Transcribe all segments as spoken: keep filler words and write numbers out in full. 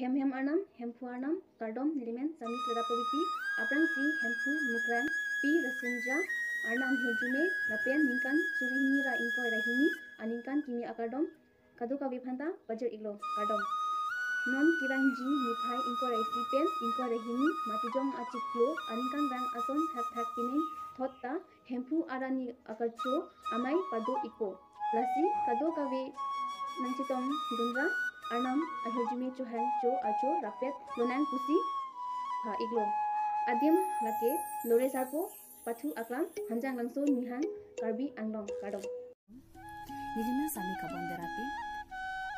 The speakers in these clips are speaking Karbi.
Hem hem arnam, Hemphu arnam, kardom. Nelimen Sami Kledapalipi. Aphrangsi Hemphu Mukrang Pi Rasinja arnam ahirjume lapen ningkan suri hini ra ingkoi ra hini aningkan kimi akardom kadokave aphanta pajir iklo, kardom. Non kevangji niphai ingkoi ra isi pen ingkoi ra hini Matijong achiklo aningkanvang ason thakthak pining thot ta Hemphu arani akarcho amei pado ikpo. Lasi kadokave nangchetongdun ra arnam ahirjume chohang cho-archo rapet lonang pusi pha iklo. Adim lake Lore Sarpo, Pathu Aklam, Hanjanglangso, Nihang, Karbi Anglong, kardom. Nelimen Sami Kabon Derapi.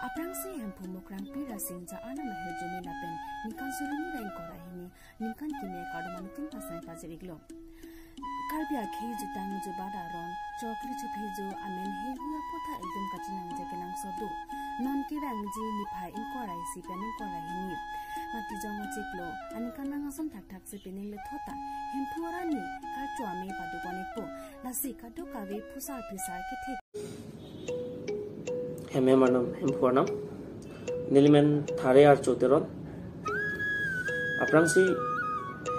Aphrangsi Hemphu Mukrang Pi Rasinja arnam ahirjume lapen ningkan suri hini ra ingkoi ra hini ningkan kimi akardom anutin pasang pajir iklo. Karbi akhei jutang jubat aron chokli chuphi ju amen heihui apotha ekdom kachinang je kenangsot do. Non kevangji niphai ingkoi ra isi pen ingkoi ra hini Matijong achiklo aningkanvang ason thakthak si pining le thot ta Hemphu arani karcho amei pado pon ikpo. Lasi kadokave phusar phisar kethe. Hem hem arnam, Hemphu arnam. Nelimen Thare Archo Teron. Aphrangsi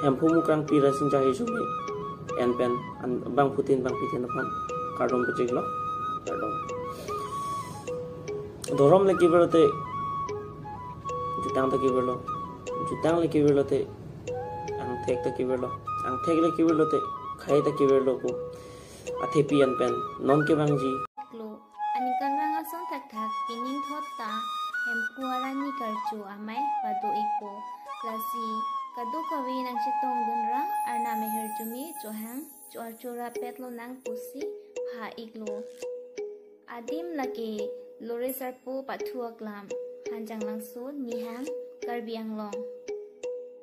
Hemphu Mukrang Pi Rasinja ahirjume en pen an-, bangphutin bangpithin aphan kardom pajir iklo, kardom. Dhorom le kevirlote jutang ta kevirlo, jutang le kevirlote angthek ta kevirlo, angthek le kevirlote khei ta kevirlo pu athepi an pen non kevangji klo aningkanvang ason thakthak pining thot ta Hemphu arani karcho amei pado ikpo. Lasi kadokave nangchetongdun ra arnam ahirjume chohang cho-archo rapet lonang pusi pha iklo. Adim lake Lore Sarpo, Pathu Aklam, Hanjanglangso, Nihang, Karbi Anglong,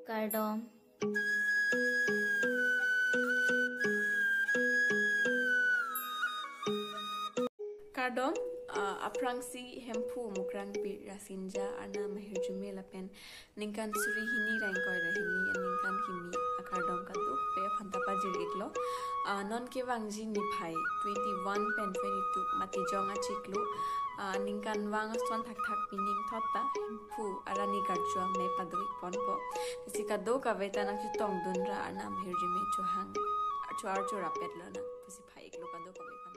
kardom. Kardom, ah, aphrangsi Hemphu Mukrang Pi Rasinja arnam ahirjume lapen ningkan suri hini ra ingkoi ra hini aningkan kimi akardom kadokave aphanta pajir iklo. Ah, non kevangji niphai twenty-one pen twenty-two Matijong achiklo, ah, aningkanvang ason thakthak pining thot ta Hemphu arani karcho amei pado ik ponpo. Lasi kadokave ta nangchetongdun ra arnam ahirjume chohang cho-archo rapet lonang pusi pha iklo kadokave.